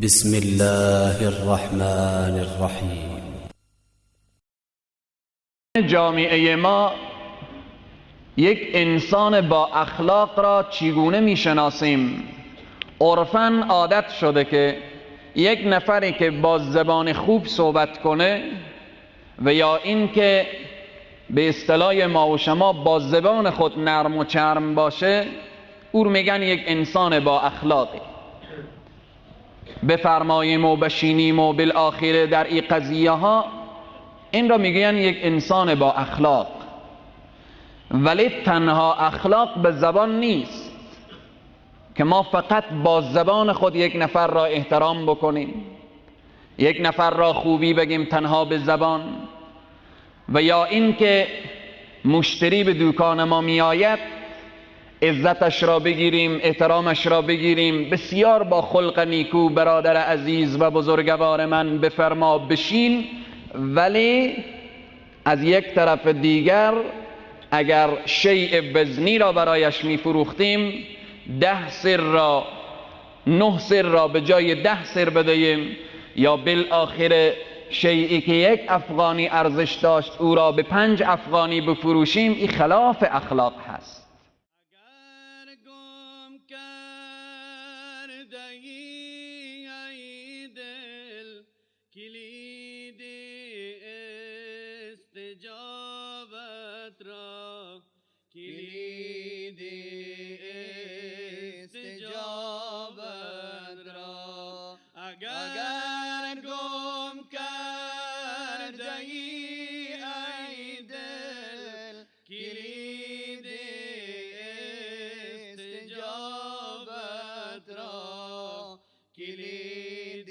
بسم الله الرحمن الرحیم. جامعه ما یک انسان با اخلاق را چگونه میشناسیم؟ عرفاً عادت شده که یک نفری که با زبان خوب صحبت کنه و یا اینکه به اصطلاح ما و شما با زبان خود نرم و چرم باشه، او رو میگن یک انسان با اخلاقی. بفرماییم و بشینیم و بالآخره در این قضیه ها، این را میگن یک انسان با اخلاق. ولی تنها اخلاق به زبان نیست که ما فقط با زبان خود یک نفر را احترام بکنیم، یک نفر را خوبی بگیم تنها به زبان، و یا اینکه مشتری به دکان ما میآید عزتش را بگیریم، احترامش را بگیریم، بسیار با خلق نیکو برادر عزیز و بزرگوار من بفرما بشین. ولی از یک طرف دیگر اگر شیء وزنی را برایش میفروختیم، 10 سر را 9 سر را به جای 10 سر بدهیم، یا بالآخره شیئی که 1 افغانی ارزش داشت او را به 5 افغانی بفروشیم، این خلاف اخلاق هست. اگر گم کرده ای ای دل، کلید استجابت را، کلید استجابت را، اگر گم کرده ای ای دل، کلید استجابت را، کلید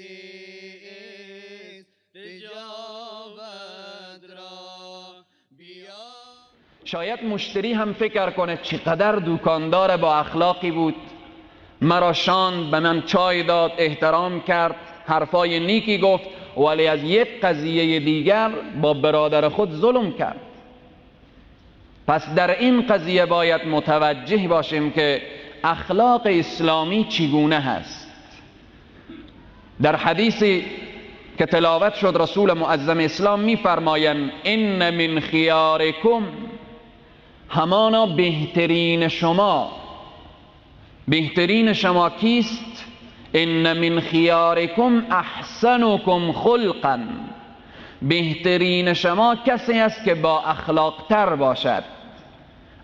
استجابت را. بیا. شاید مشتری هم فکر کنه چقدر دکاندار با اخلاقی بود، مرا شاند، به من چای داد، احترام کرد، حرفای نیکی گفت، ولی از یک قضیه دیگر با برادر خود ظلم کرد. پس در این قضیه باید متوجه باشیم که اخلاق اسلامی چگونه هست. در حدیثی که تلاوت شد رسول معظم اسلام می‌فرمایند ان من خیارکم، همانا بهترین شما، بهترین شما کیست؟ ان من خیارکم احسنکم خلقا، بهترین شما کسی است که با اخلاق تر باشد،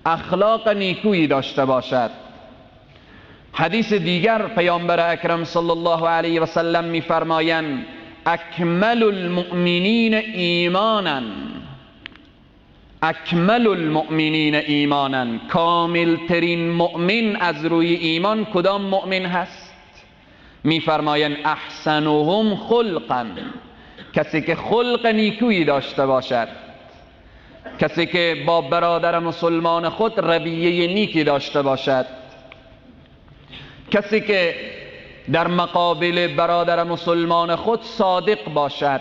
اخلاق نیکویی داشته باشد. حدیث دیگر پیامبر اکرم صلی الله علیه و سلم می‌فرمایند اکمل المؤمنین ایمانا، اکمل المؤمنین ایمانا، کامل ترین مؤمن از روی ایمان کدام مؤمن هست؟ می‌فرمایند احسنهم خلقا، کسی که خلق نیکویی داشته باشد، کسی که با برادر مسلمان خود رویه نیکی داشته باشد، کسی که در مقابل برادر مسلمان خود صادق باشد.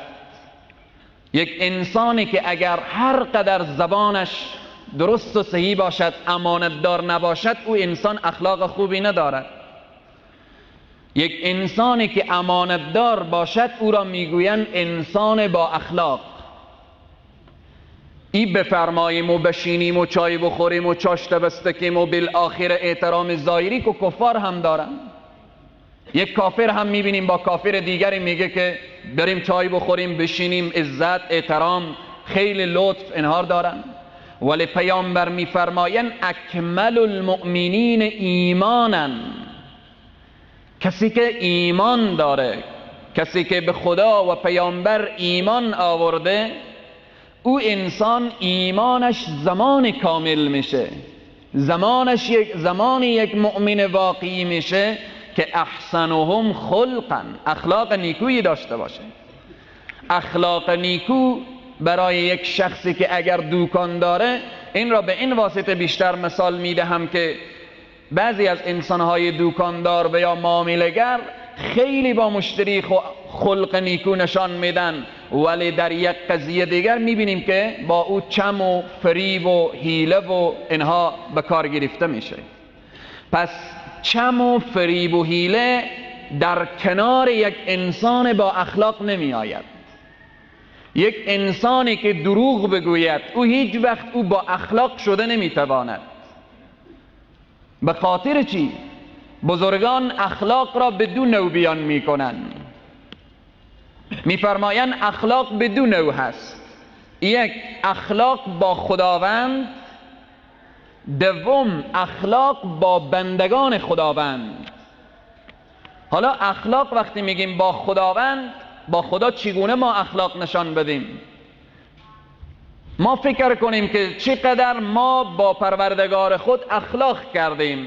یک انسانی که اگر هر قدر زبانش درست و صحیح باشد امانتدار نباشد، او انسان اخلاق خوبی ندارد. یک انسانی که امانتدار باشد او را میگویند انسان با اخلاق. ای بفرماییم و بشینیم و چای بخوریم و چاشت بستکیم و بالآخر احترام ظاهری که کفار هم دارن. یک کافر هم میبینیم با کافر دیگری میگه که بریم چای بخوریم بشینیم، عزت احترام خیلی لطف اینها دارن. ولی پیامبر میفرمایند اکمل المؤمنین ایمانا، کسی که ایمان داره، کسی که به خدا و پیامبر ایمان آورده، او انسان ایمانش زمان کامل میشه، زمانش یک زمانی یک مؤمن واقعی میشه که احسنهم خلقا، اخلاق نیکویی داشته باشه. اخلاق نیکو برای یک شخصی که اگر دوکان داره، این را به این واسطه بیشتر مثال میدهم که بعضی از انسانهای دوکاندار و یا معامله‌گر خیلی با مشتری خلق نیکو نشان میدن، ولی در یک قضیه دیگر میبینیم که با او چم و فریب و حیله و اینها به کار گرفته میشه. پس چم و فریب و حیله در کنار یک انسان با اخلاق نمی آید. یک انسانی که دروغ بگوید او هیچ وقت او با اخلاق شده نمیتواند. به خاطر چی؟ بزرگان اخلاق را به دو نوع بیان میکنند. میفرمایند اخلاق به دو نوع هست: یک، اخلاق با خداوند، دوم اخلاق با بندگان خداوند. حالا اخلاق وقتی میگیم با خداوند، با خدا چگونه ما اخلاق نشان بدیم؟ ما فکر کنیم که چقدر ما با پروردگار خود اخلاق کردیم،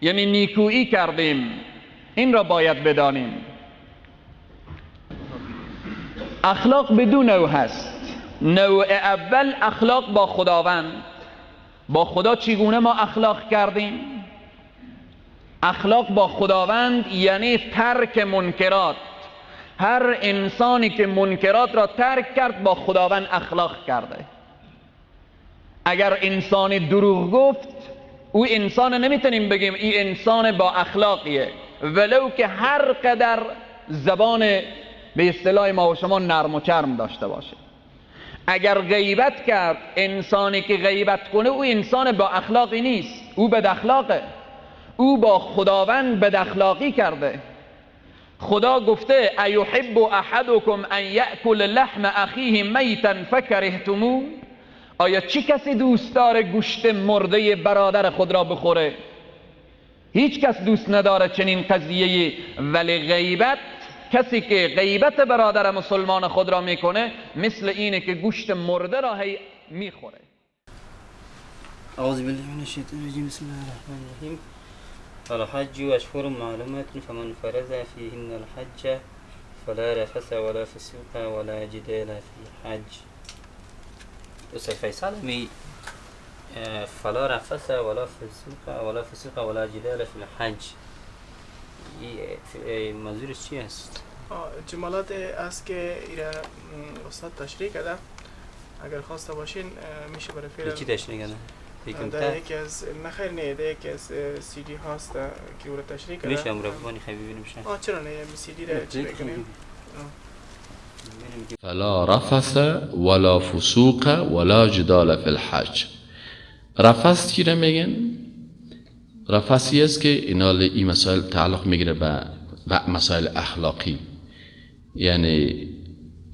یعنی نیکویی کردیم. این را باید بدانیم. اخلاق به دو نوع هست. نوع اول اخلاق با خداوند. با خدا چگونه ما اخلاق کردیم؟ اخلاق با خداوند یعنی ترک منکرات. هر انسانی که منکرات را ترک کرد با خداوند اخلاق کرده. اگر انسان دروغ گفت، او انسان نمیتونیم بگیم این انسان با اخلاقیه، ولو که هر قدر زبان به اصطلاح ما و شما نرم و چرم داشته باشه. اگر غیبت کرد، انسانی که غیبت کنه او انسان با اخلاقی نیست، او بد اخلاقه، او با خداوند بد اخلاقی کرده. خدا گفته ایحب احدکم ان یأکل لحم اخیه میتا فکرهتموه. آیا چی کسی دوست داره گوشت مرده برادر خود را بخوره؟ هیچ کس دوست نداره چنین قضیه. ولی غیبت، کسی که غیبت برادر مسلمان خود را میکنه مثل اینه که گوشت مرده را هی میخوره. اعوذ بالله من الشیطان الرجیم، بسم الله الرحمن الرحیم. الحج أشهر معلومات فمن فرض فيهن الحج فلا رفث ولا فسوق ولا جدال في الحج. استاد فیصل می فلا رفث ولا فسوق ولا جدال في الحج، منظورش چی است؟ جملات است که ایرا استاد تشریح کرده. اگر خواسته باشین میشه برای فعلا چی تشریح کرده؟ در یکی از نخیر نه، در یکی از سی دی هاست که او را تشریح کرده. میشه امرو بانی خیلی ببینیم شه. چرا نه، سی دی را چی کنیم؟ فلا رفث ولا فسوق ولا جدال فی الحج. رفث چی را میگن؟ رفثی است که اینا این مسائل تعلق میگیره به مسائل اخلاقی. یعنی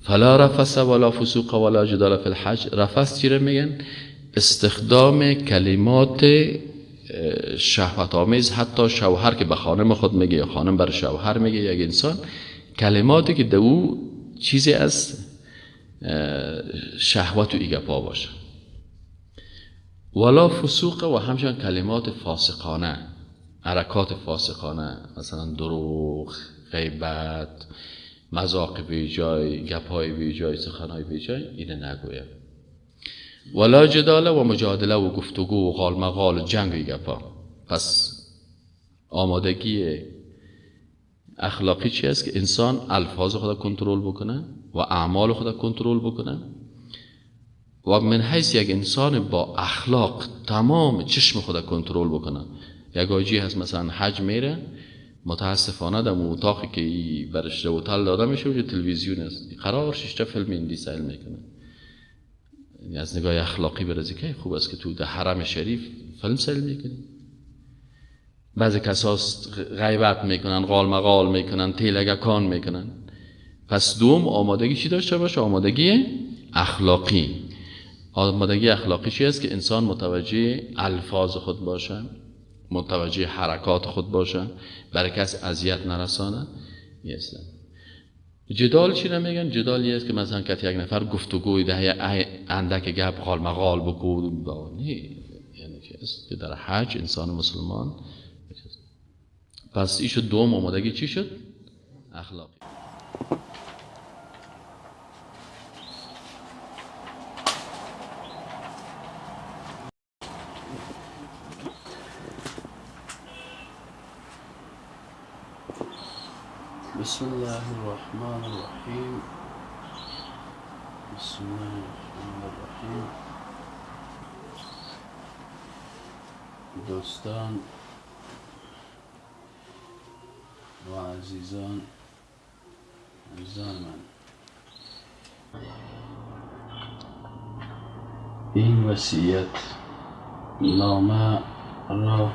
فلا رفث ولا فسوق ولا جدال فی الحج. رفث چی را میگن؟ استخدام کلمات شهوت آمیز، حتی شوهر که به خانم خود میگه یا خانم بر شوهر میگه، یک انسان کلماتی که دو چیزی از شهوت و ایگپا باشه. ولا فسوق، و همچنین کلمات فاسقانه، حرکات فاسقانه، مثلا دروغ، غیبت، مذاق بیجای، گپای بیجای، سخنهای بیجای، اینو نگوید. ولا جدال و مجادله و گفتگو و قال مقال و جنگ و گپا. پس آمادگی اخلاقی چی است؟ که انسان الفاظ خود کنترل بکنه و اعمال خود کنترل بکنه و من حیث یک انسان با اخلاق تمام چشم خود کنترل بکنه. یک آجی هست مثلا حج میره، متاسفانه در اتاقی که برش هتل داده میشه اونجا تلویزیون است، قرار شش فیلم هندی سیل میکنه. از نگاه اخلاقی برازی که خوب است که تو در حرم شریف فیلم سیل میکنی. بعضی کساس غیبت میکنن، قال مقال میکنن، تیلگکان میکنن. پس دوم آمادگی چی داشته باشه؟ آمادگی اخلاقی. آمادگی اخلاقی چی است؟ که انسان متوجه الفاظ خود باشه، متوجه حرکات خود باشه، برای کس اذیت نرسانه. جدال چی نمیگن؟ جدال است که مثلا که یک نفر گفتگوی ده اندک گپ قال مقال بکو. نه، یعنی چی است که در حج انسان مسلمان. پس این شد دوم آمادگی چی شد؟ اخلاقی. بسم الله الرحمن الرحیم. بسم الله الرحمن الرحیم. دوستان، و عزیزان من، این وصیت نامه را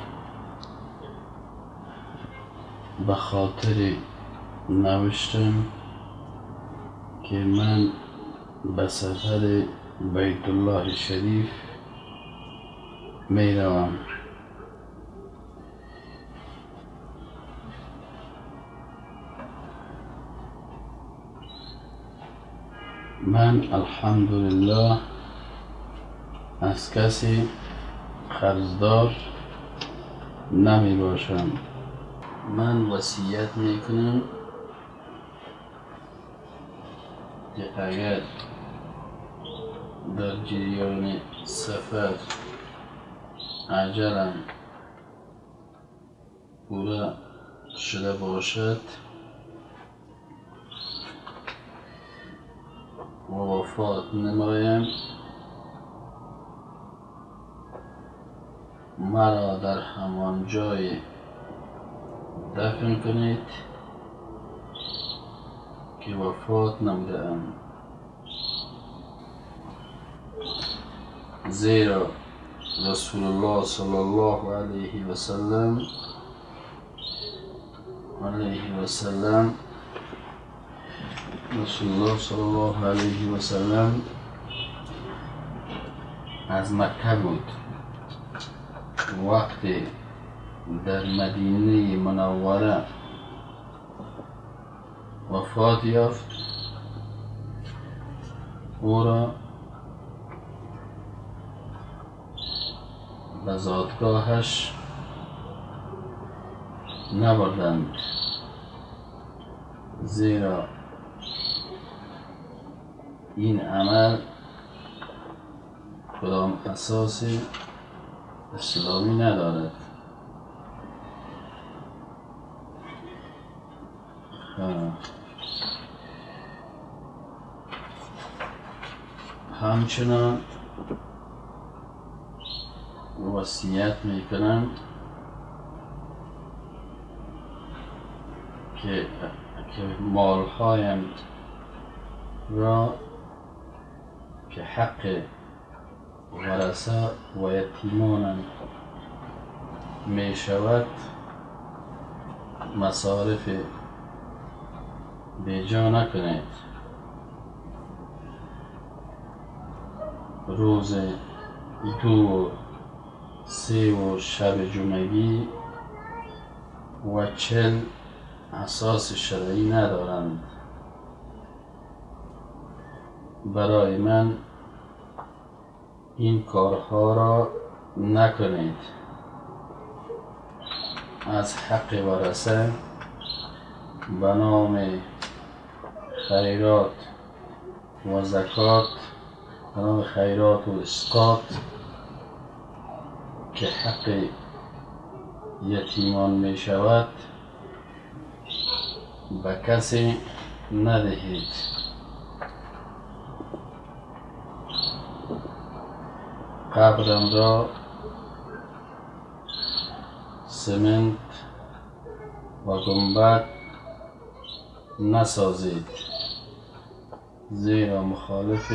به خاطر نوشتم که من به سفر بیت الله شریف می روم. من الحمدلله از کسی قرضدار نمی باشم. من وصیت می کنم که اگر در جریان سفر اجلم پورا شده باشد و وفات نمایم، مرا در همان جای دفن کنید که وفات نموده‌ام، زیرا رسول الله صلی الله علیه و سلم رسول الله صلی الله علیه و سلم از مکه بود. وقتی در مدینه منوره وفات یافت، او را به زادگاهش نبردند، زیرا این عمل کدام اساس اسلامی ندارد. همچنان وصیت میکنم که مالهایم را که حق ورثه و یتیمانم می شود مصارف بیجا نکنید. روز 2 و 3 و شب جمعگی و 40 اساس شرعی ندارند. برای من این کارها را نکنید. از حق ورثه به نام خیرات و زکات، به نام خیرات و اسقاط که حق یتیمان می شود به کسی ندهید. قبرم را سمنت و گنبد نسازید، زیرا مخالف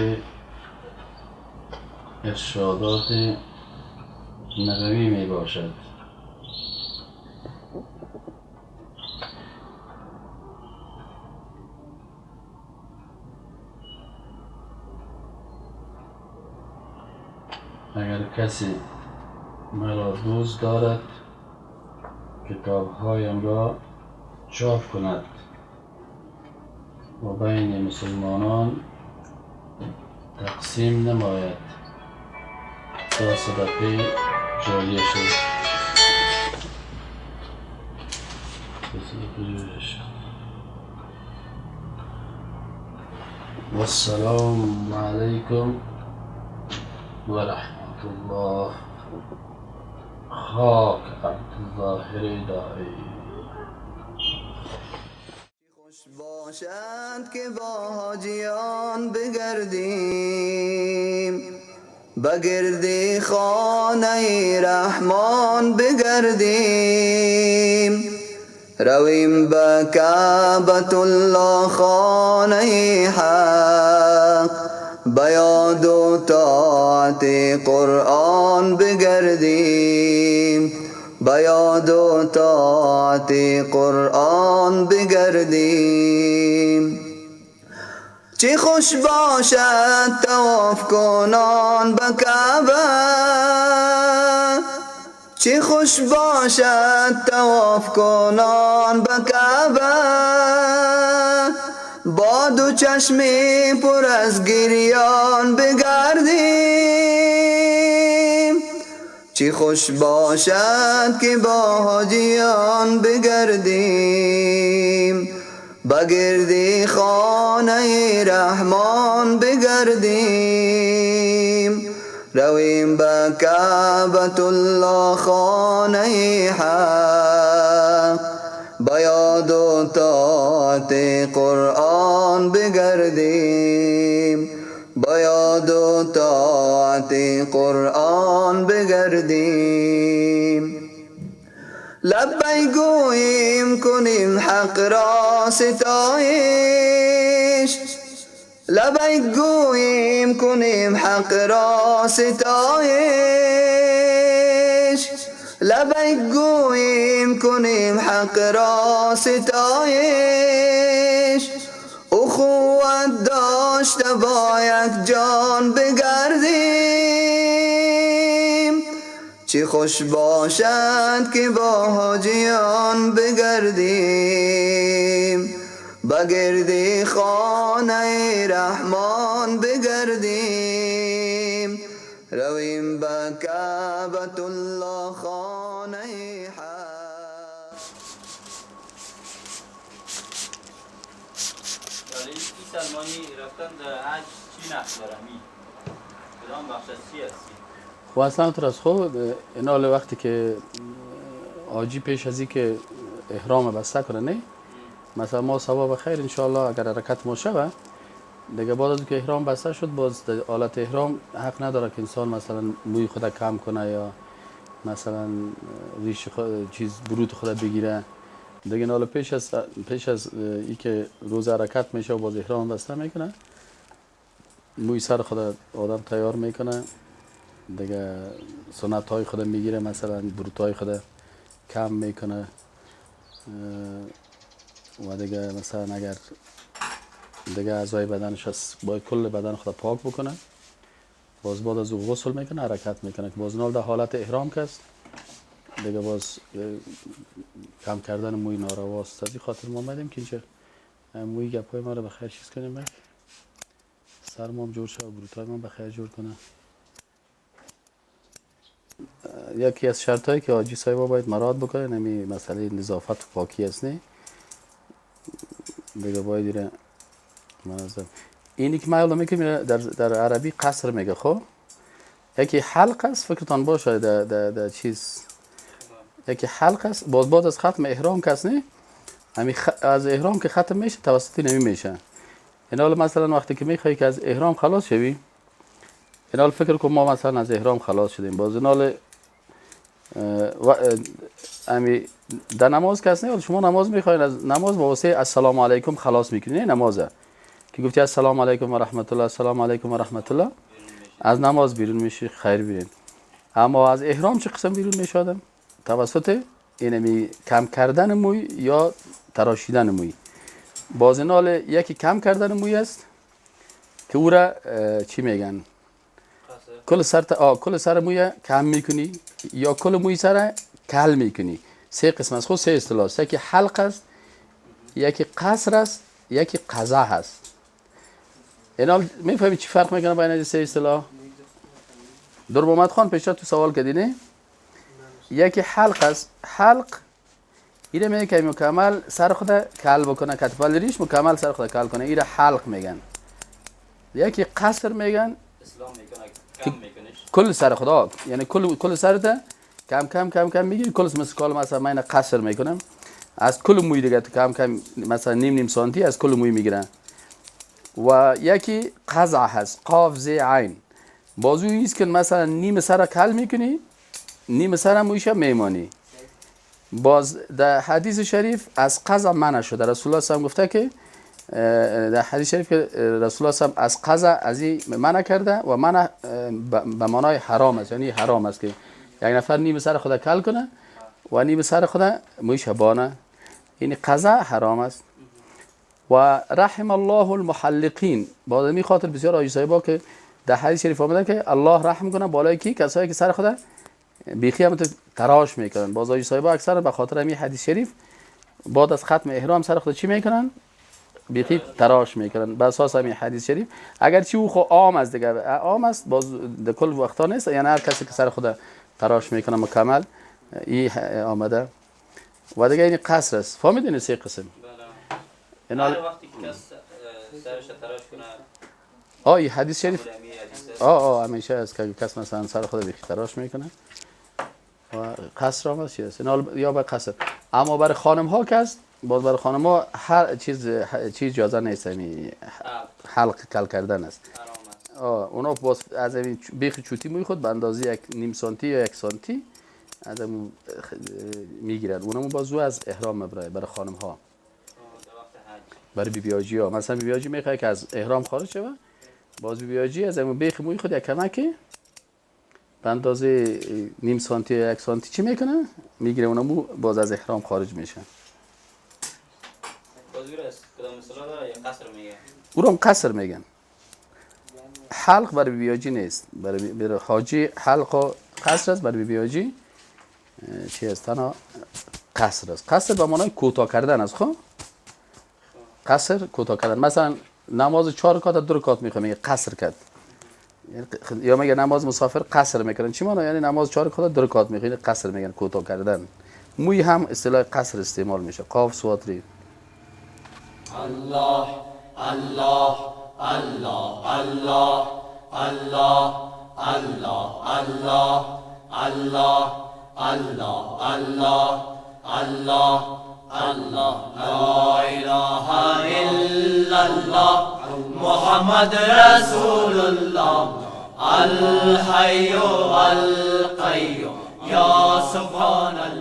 ارشادات نبوی می باشد. اگر کسی مرا دوست دارد کتابهایم را چاپ کند و بین مسلمانان تقسیم نماید تا صدقه جاریه شد. والسلام علیکم و رحمت الله. خاک عبدالظاهر داعی. خوش باشد که با حاجیان بگردیم، بگرد خانه رحمان بگردیم. رویم به کعبة الله خانه حق، به یاد و طاعت قرآن بگردیم، به یاد و طاعت قرآن بگردیم. چه خوش باشد طواف کنان به کعبه، چه خوش باشد طواف کنان به کعبه، با دو چشم پر از گریان بگردیم. چه خوش باشد که با حاجیان بگردیم، بگردی خانه رحمان بگردیم. رویم به کعبة الله خانه حق، به یاد و طاعت قرآن بگردیم، به یاد و طاعت قرآن بگردیم. لبیک گوییم کنیم حق را ستایش، لبیک گوییم کنیم حق را ستایش، لبیک گوییم کنیم حق را ستایش. اخوت داشته با یک جان بگردیم، چه خوش باشد که با حاجیان بگردیم، بگردی خانه رحمان بگردیم. رویم به کعبة الله خانه حق. این سلمانی رفتن در حج چی نقش داره؟ کدام بخش از چی هستی؟ خب اصلا تر از خود این حال وقتی که حاجی پیش از که احرام بسته کنه، نه مثلا ما صبح بخیر انشالله اگر حرکت ما شوه دیگه، بعد از که احرام بسته شد باز در حالت احرام حق نداره که انسان مثلا موی خود کم کنه یا مثلا ریش خود چیز بروت خود بگیره دیگه. حالا پیش از ای که روز حرکت میشه و باز احرام بسته میکنه، موی سر خود آدم تیار میکنه دیگه، سنت های خود میگیره، مثلا بروت های خود کم میکنه و دیگه مثلا اگر دیگه اعضای بدنش هست باید کل بدن خود پاک بکنه، باز بعد از او غسل میکنه حرکت میکنه که باز نال در حالت احرام کست دیگه، باز کم کردن موی نارواست. از این خاطر ما آمدیم که اینجا موی گپای ما رو بخیر چیز کنیم، سر ما هم جور شد و بروتای ما بخیر جور کنه. یکی از شرط هایی که حاجی صاحبا باید مراعات بکنه نمی مسئله نظافت و پاکی است، نه دیگه باید دیره منظم. اینی که من میگم در عربی قصر میگه، خب یکی حلق است، فکرتان باشه در در در چیز، یکی حلق است باز بعد از ختم احرام کس نه همین از احرام که ختم میشه توسط نمی میشه. این حال مثلا وقتی که میخوای که از احرام خلاص شوی، این حال فکر کن ما مثلا از احرام خلاص شدیم، باز این حال امی در نماز کس نه، شما نماز میخواین از نماز با واسه السلام علیکم خلاص میکنی، نه نمازه که گفتی السلام علیکم و رحمت الله، السلام علیکم و رحمت الله، از نماز بیرون میشی خیر بیرون. اما از احرام چه قسم بیرون میشادم؟ توسط اینمی کم کردن موی یا تراشیدن موی. باز این حال یکی کم کردن موی است که او را چی میگن؟ کل سر کل سر موی کم میکنی یا کل موی سر کل میکنی. سه قسم است، خود سه اصطلاح است. یکی حلق است، یکی قصر است، یکی قضا هست. اینا میفهمی چی فرق میکنه بین این سه اصطلاح؟ در محمد خان پیشتر تو سوال کردی نه؟ یکی حلق است. حلق ایره میگه که مکمل سر خود کل بکنه، کتفال ریش مکمل سر خود کل کنه، ایره حلق میگن. یکی قصر میگن، کم میکنش کل سر خدا، یعنی کل سرت کم کم کم کم میگیری، کل مثل کال مثلا من قصر میکنم از کل موی دیگه کم کم مثلا نیم نیم سانتی از کل موی میگیرن. و یکی قزع هست، قاف ز عین، بازوی است که مثلا نیم سر کل میکنی، نیم سر مویش میمانی. باز در حدیث شریف از قضا منع شده. رسول الله صلی گفته که در حدیث شریف که رسول الله صلی از قضا از این منع کرده و منع به معنای حرام است، یعنی حرام است که یک نفر نیم سر خود کل کنه و نیم سر خود مویش بانه، یعنی قضا حرام است. و رحم الله المحلقین، باز می خاطر بسیار حاجی صاحبا که در حدیث شریف آمده که الله رحم کنه بالای کی؟ کسایی که سر خود بیخی هم تراش میکنن. باز حاجی صاحبا اکثر به خاطر همین حدیث شریف بعد از ختم احرام سر خود چی میکنن؟ بیخی تراش میکنن به اساس همین حدیث شریف. اگرچه او خو عام است دیگه، عام است، باز در کل وقتا نیست، یعنی هر کسی که سر خود تراش میکنه مکمل ای آمده. و دیگه این قصر است. فهمیدین سه قسم؟ بله. هر وقتی که کس سرش تراش کنه آه حدیث شریف آه همیشه است که کس مثلا سر خود بیخی تراش میکنه و قصر آمد چی است یا به قصر. اما برای خانم ها که است، باز برای خانم ها هر چیز اجازه نیست، یعنی حلق کل کردن است. اونا باز از این بیخ چوتی موی خود به اندازه یک نیم سانتی یا یک سانتی از میگیرن، اونم باز از احرام مبرای برای خانم ها، برای بی بی ها. مثلا بی بی میخواد که از احرام خارج شود، باز بی بی از اون بیخ موی خود یک کمکی به اندازه نیم سانتی یا یک سانتی چی میکنه؟ میگیره، اونمو باز از احرام خارج میشه. او رو هم قصر میگن. حلق برای بیبیاجی نیست، برای حاجی حلق و قصر است، برای بیبیاجی چی است؟ تنها قصر است. قصر به معنای کوتاه کردن است. خب قصر کوتاه کردن، مثلا نماز 4 رکعت 2 رکعت میخوام، میگه قصر کرد، یا میگه نماز مسافر قصر میکنن. چی معنی؟ یعنی نماز 4 رکعت 2 رکعت میخوام، قصر میگن، کوتاه کردن. موی هم اصطلاح قصر استعمال میشه. قاف سواتری. الله الله الله الله الله الله الله الله الله الله الله الله لا اله الا الله محمد رسول الله الحي القيوم یا سبحان الله.